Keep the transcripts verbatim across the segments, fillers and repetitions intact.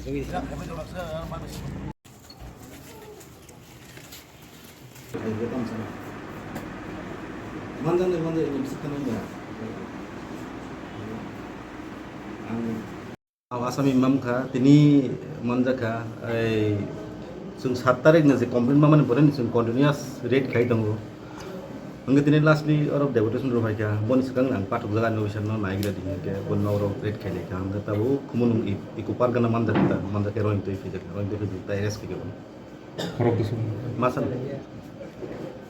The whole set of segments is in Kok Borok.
Ang Asami mamkha, tini manjakha, ei, chwng sat tarik ni je complaint mamani boreni chwng continuous raid khai tongo. Hwnkhe tini lastly oro deputation rw phaikha, boni swkang ang pathukjak ani officer no naigra di hwnkhe boni nok rok raid khai laikha, hwnkhe tabuk Khumulwng i-, Eco Park gana manjakha ta, manjakhe rohing twi phaijakha, rohing twi phaijakha ta arrest khaikha bono. Khorok bwswk. Masal.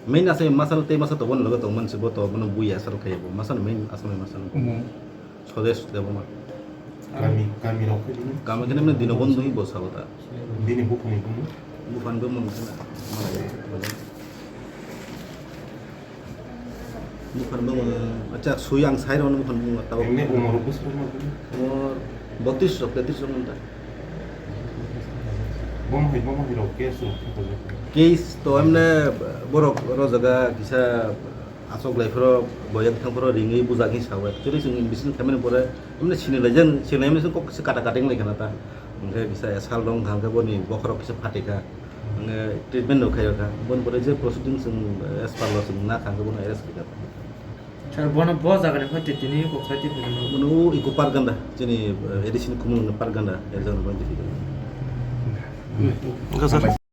Main asai masal tei masa tobon logo tongmani se bo to bono bui asal khai bo. Masal main asal masal. Omo. Sodesh Deboma. Kami, kami rok khe bini? Kami khe nang dino bon dui bo sabo ta. Bini buphani bumo? Buphan bo mung khe na. Buphan bo mung. Acha sui ang sai ro buphan bo tabo. Emne umor bwswk ma bini? Umor botris rok, tetris rok mung ta. Bomo hai, bomo hai rok case rok khe bojak. Case to emne borok oro jaga kisa asok lai phoro boyang thang phoro ringwi bujak hi sao. Actually chwng investigation khaimani pore emne sini lai jang, sini lai emne kok kisa kata kata wng lai khana ta. Hwnkhe kisa asal rok hwnkha hwnkhe boni bokhorok kisa phatikha. Hwnkhe treatment rok khaio kha. Boni pore je proceeding chwng as per law chwng na kha hwnkhe bono arrest khaikha. Sir, bono bo jaga ni hoi tini kok sai tini. Bono o Eco Park ganda, chini, eh, A D C ni Khumulwng ni park ganda, er jaga ni hoi tini. Wngkha sir.